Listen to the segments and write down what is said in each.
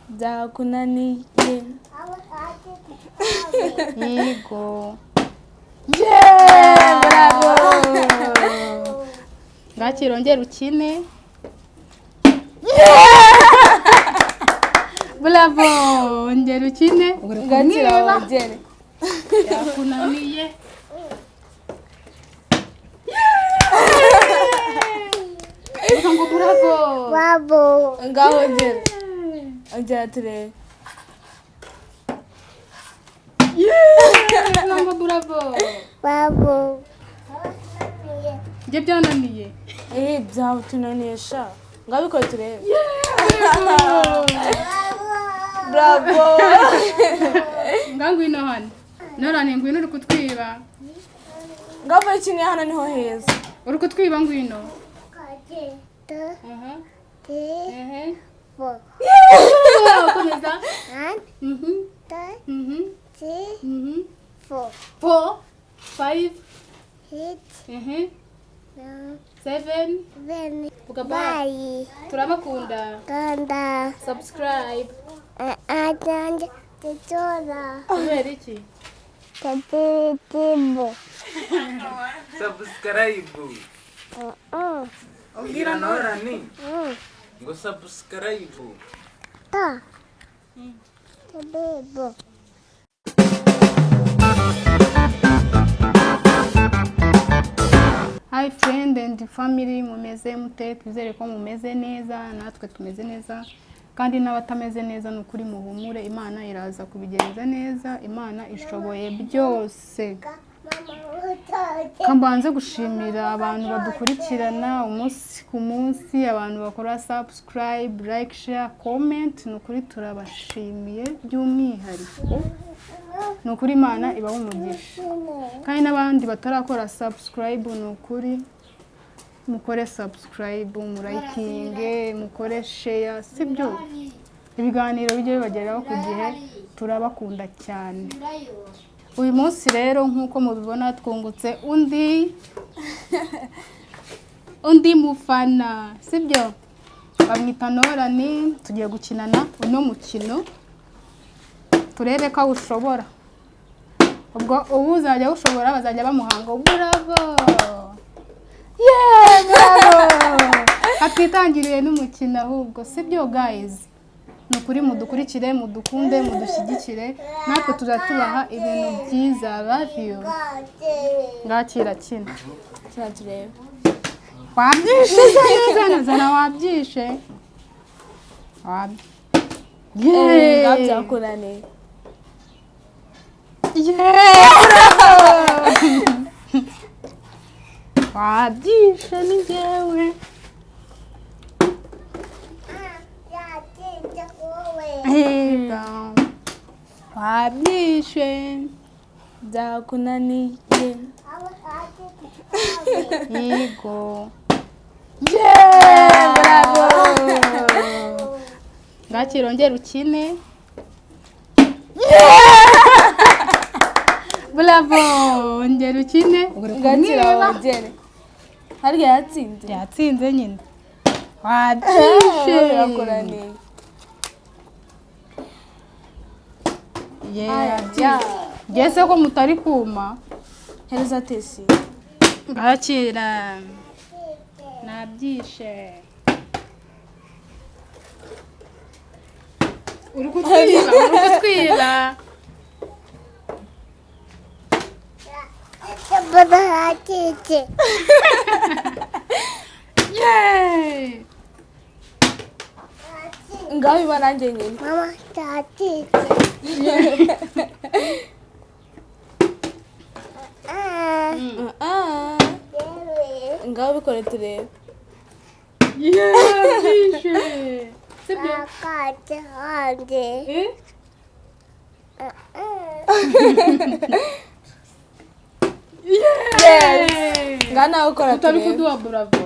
Byakunaniye. Yego. Yeah, bravo. Ngakira, ongera ukine. Bravo, ongera ukine. Uri Ngakira kumwiba. wongere. Byakunaniye. Uvuga ngo bravo. Bravo. Ngaho ongera. Ongera turebe. Uvuga ngo bravo. Bravo. Njye byananiye. Eh, byatunaniye sha. Ngaho bikore turebe. Bravo. Nga ngwino hano. Norani, ngwino, uri kutwiba. Ngaho ikine hano niho heza. Uri kutwiba, ngwino. Two, Aha. three, Ehe. four. Komeza. One, two, three, four, Four, five, six, nine, seven. seven. Vuga bye. Bye. Turabakunda. Ganda. Subscribe. Adanja. Tetora. Kubera iki? Tetibo. Subscribe. Ubwira Norani ngo subscribe. Ta. Tetibo. Hi friend and family, mumeze mute? Twizere ko mumeze neza, natwe tumeze neza, kandi n'abatameze neza ni ukuri muhumure, Imana iraza kubigenza neza, Imana ishoboye byose. Kambanze gushimira abantu badukurikirana umunsi ku munsi, abantu bakora subscribe, like, share, comment, ni ukuri turabashimiye by'umwihariko. Ni ukuri Imana ibaha umugisha. Kandi n'abandi batarakora subscribe, ni ukuri mukore subscribe, murayikinge, mukore share, sibyo? Ibiganiro bijye bibageraho ku gihe. Turabakunda cyane. Uyu munsi rero, nk'uko mubibona, twungutse undi mufana, sibyo? Bamwita Norani. Tugiye gukinana uno mukino, turebe ko awushobora. Ubwo ubu uzajya awushobora bazajya bamuha ngo bravo. Yeah, bravo. Atwitangiriye n'umukino ahubwo, sibyo guys? Ni ukuri mudukurikire, mudukunde, mudushyigikire, natwe tuzajya tubaha ibintu byiza. Love you. Ngakira, kina. Kina turebe. Wabyishe? Zana, zana, zana, wabyishe. Eh, ngaho Yeah. byakunaniye. Yeah! Wabyishe, ni njyewe. Ega. Wabyishe. Byakunaniye. Yego. Yeah, bravo. Ngakira, ongera ukine. Bravo, ongera ukine. Uri Ngakira kumwiba. wongere. Harya yatsinze? Yatsinze nyine. Wabyishe. Birakunaniye. Yeah. Ngese ko mutari kuma. Hereza Tesi. Ngakira. Nabyishe. Uri kutwiba, uri kutwiba. Tetibo. Yeah! Ngaho iba nanjye nyine. Mama, tati. Ah. Ah. Ngaho bikore turebe. Yabyishe. Sibyo? Akate hanze. Eh? Yes. Ngaho nawe ukora Utari turebe. kuduha bravo.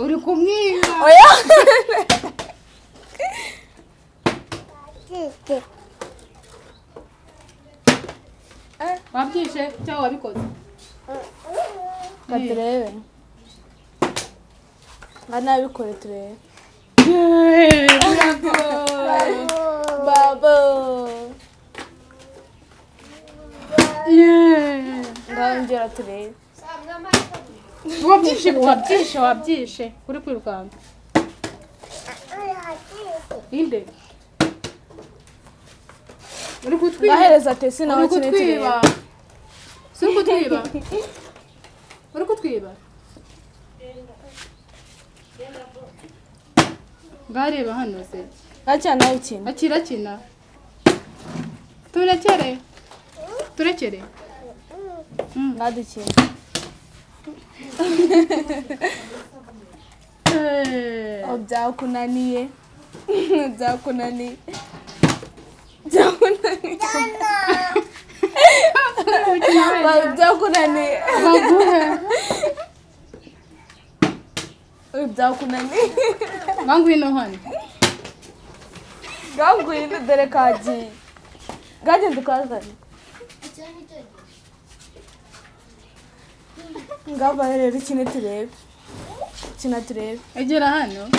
Uri kumwiba. Oya. Titi. Wabyishe cyangwa wabikoze? Reka turebe. Nga nabikore turebe. Yeah, bravo. Babo. Yeah. Ngongera turebe. Wabyishe, wabyishe, wabyishe. Uri kwirukanka. Inde. Uri kutwiba. Ngahereza Tesi nawe Uri akine turebe. kutwiba. Si uri kutwiba. Uri kutwiba. Ngareba hano se. Ngakina nawe ukina. Akira kina. Turekere. Turekere. Ngadukina. Eh. Oh, byakunaniye. Byakunaniye. Byakunaniye. Byakunaniye. Baguhe. Byakunaniye. Ngwino hano. Ngwino dore kagiye. Ngagenda ukazane. Ngaba rero ukine turebe. Kina turebe. Egera hano.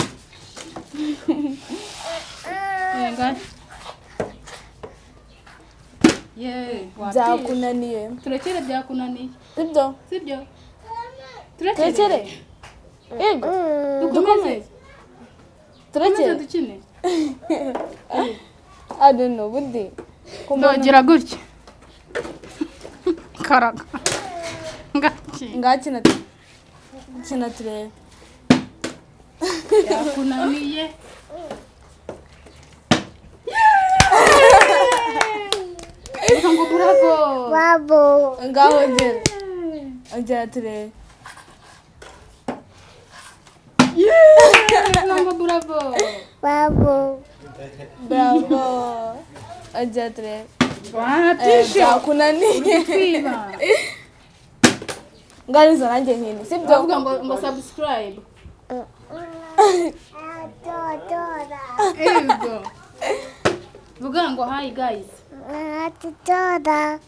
Nga. Ye, Byakunaniye. Turekere byakunaniye. Sibyo? Sibyo? Turekere. Yego. Dukomeze. Dukomeze Turekere. dukine. I don't know, bundi. Ndogera gutya. Karaga. Ngaki. Ngakina. Kina turebe. Byakunaniye. Uvuga ngo bravo. Bravo. Ngaho ongera. Ongera turebe. Yeah! Ngo bravo. Bravo. Bravo. Ongera turebe. Watishe. Byakunaniye. Kwiba. Ngariza nanjye nkine. Sibyo? Bavuga ngo subscribe. Ego. Vuga ngo hi guys.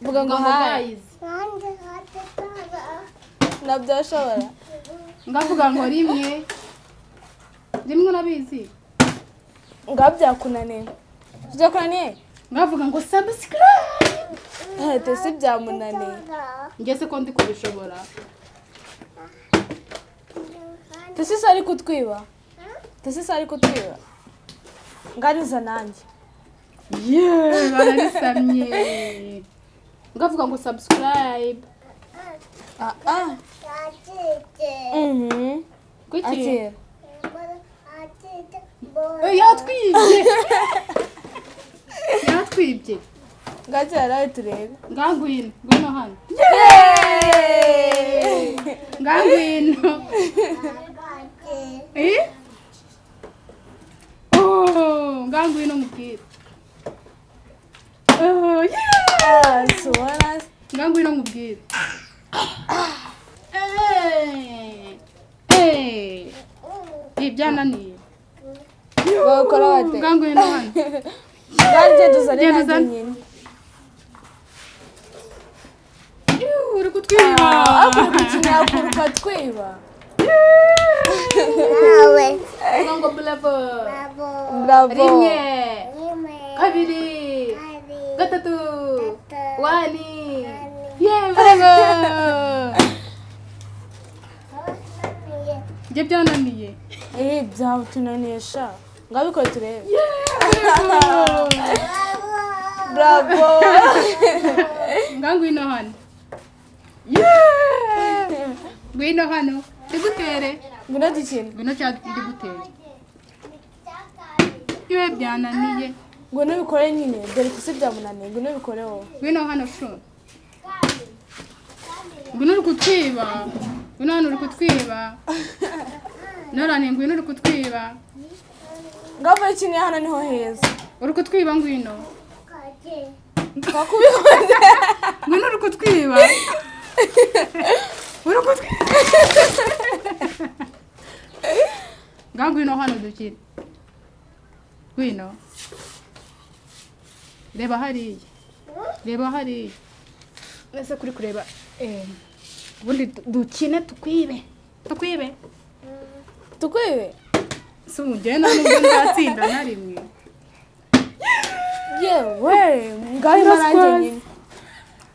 Vuga ngo hi. Guys. Nabyo ashobora. Ngavuga ngo rimwe. Rimwe urabizi. Ngaho byakunaniye. Byakunaniye? Ngavuga ngo subscribe. Tesi byamunaniye. Ngese ko ndi kubishobora. Tesi se ari kutwiba. Tesi se ari kutwiba. Ngariza nanjye. Yeah, bararisamye. Ngavuga ngo subscribe. Ah ah. Mhm. Kuki? Akira. Yatwibye. Yatwibye. Ngakira nawe turebe. Ngangwino, ngwino hano. Ngangwino. Eh? Oh, ngangwino mubwire. Oh, yeah! Ah, subona. Ngangwino mubwire. Eh! Eh! Ibyananiye. Bakora bate? Ngangwino hano. Nganje tuzane Genda nanjye uzane. nyine. Yuh, uri kutwiba. Ariko uri gukina yakuruka twiba. Vuga ngo bravo. Bravo. Rimwe, kabiri, gatatu, wani. Yeah, bravo. Njye byananiye. Eh, byatunaniye sha. Ngabikore turebe. Bravo. Ngangwino hano. Yeah! Ngwino hano. Ndigutere. Ngwino dukine. Ngwino cya ndigutere. Iwe byananiye. Ngwino ubikore nyine. Dore Tesi byamunaniye. Ngwino ubikore wowe. Ngwino hano shu. Ngwino uri kutwiba. Ngwino hano uri kutwiba. Norane ngwino uri kutwiba. Ngava ikine hano niho heza. Uri kutwiba ngwino. Twakubikoze. Ngwino uri kutwiba. Uri kutwiba. Nga ngwino hano dukine. Ngwino. Reba hariya. Reba hariya. Ese kuri kureba ubundi dukine tukwibe. Tukwibe. Tukwibe. Si umugenda nubwo nzatsinda na rimwe. Yewe, ngaho nanjye nyine.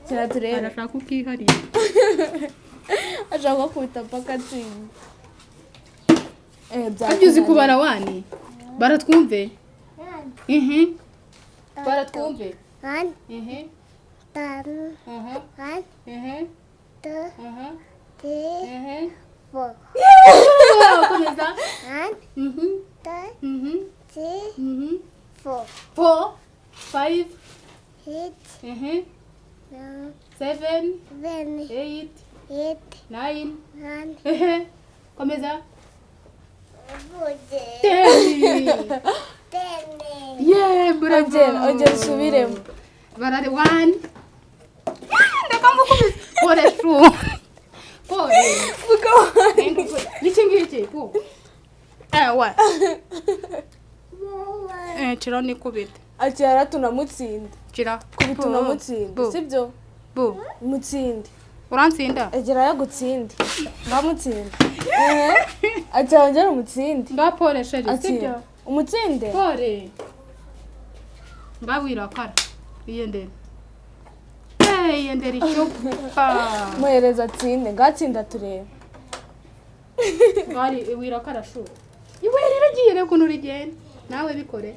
Kira turebe. Arashaka ukiharira. Ashaka kubita paka atsinda. Harya uzi kubara wani? Baratwumve. Baratwumve. 1, Mhm. 2, Mhm. 1, Mhm. 2, Mhm. 3, Mhm. 4. Komeza. 1, Mhm. 2, Mhm. 3, Mhm. 4, 4, 5, 6, Mhm. 7, 7, 8, 8, 9. 9, Ehe. Komeza. 10. 10. 10. Yeah, bravo. Ongera, ongera usubiremo. Barare 1. Ndakamukubise. Pole shu. Pole. Niki ngiki ku. Wa. Kira nikubite. Akira tunamutsinda. Kira. Kubita unamutsinda. Sibyo? Bu. Mutsinde. Urantsinda? Egera yagutsinde. Ngamutsinda. Akira ongera umutsinde. Nga pole sheri, Akira. sibyo? Umutsinde. Pole. Ngawira kara. Iyendere. Iyendere icupa. Muhereza atsinde. Ngatsinda turebe. Ngari wirakara shu. Iwe rero giye rero kuntu rigenda. Nawe bikore.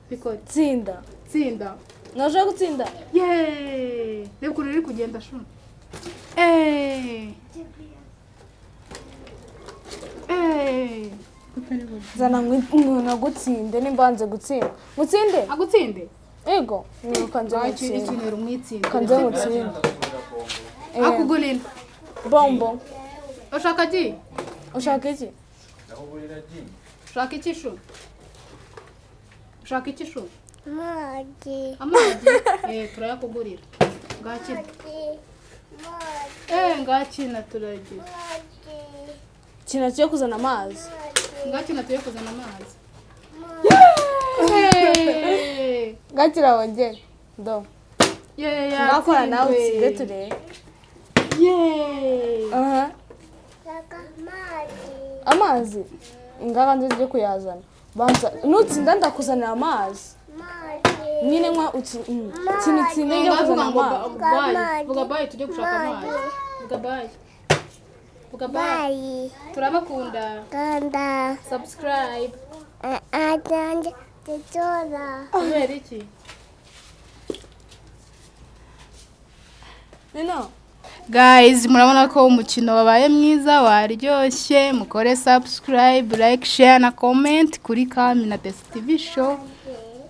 Bikore. Tsinda. Tsinda. Ntushobora gutsinda? Yeee! Reba ukuntu riri kugenda shu. Zana nagutsinde nimba wanze gutsinda. Mutsinde? Agutsinde? Ego. Kanze mutsinde. Ikintu umwitsinde. Kanze mutsinde. Akugurira. Bombo. Ushaka iki? Ushaka iki? Ndakugurira ji. Ushaka iki shu? Ushaka iki shu? Amazi. Amazi? Turayakugurira. Ngakina. Ngakina turagira. Kina cyo kuzana amazi. Ngakina tuye kuzana amazi. Ngakira wongere. Do. Ngakora nawe utsinde turebe. Amazi. Ngaka nzi kuyazana. Banza nutsinda ndakuzanira amazi. Nyine nkwa utsinde njye kuzana amazi. Vuga bye tujye gushaka amazi. Vuga bye. Vuga bye. Turabakunda. Kanda. Subscribe. Ajanje titora. Kubera iki? Nino. Guys, murabona ko umukino wabaye mwiza waryoshye. Mukore subscribe, like, share na comment kuri Kami na Tessy TV show.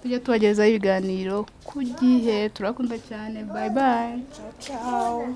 Tujye tubagezaho ibiganiro ku gihe. Turakunda cyane. Bye bye. Ciao.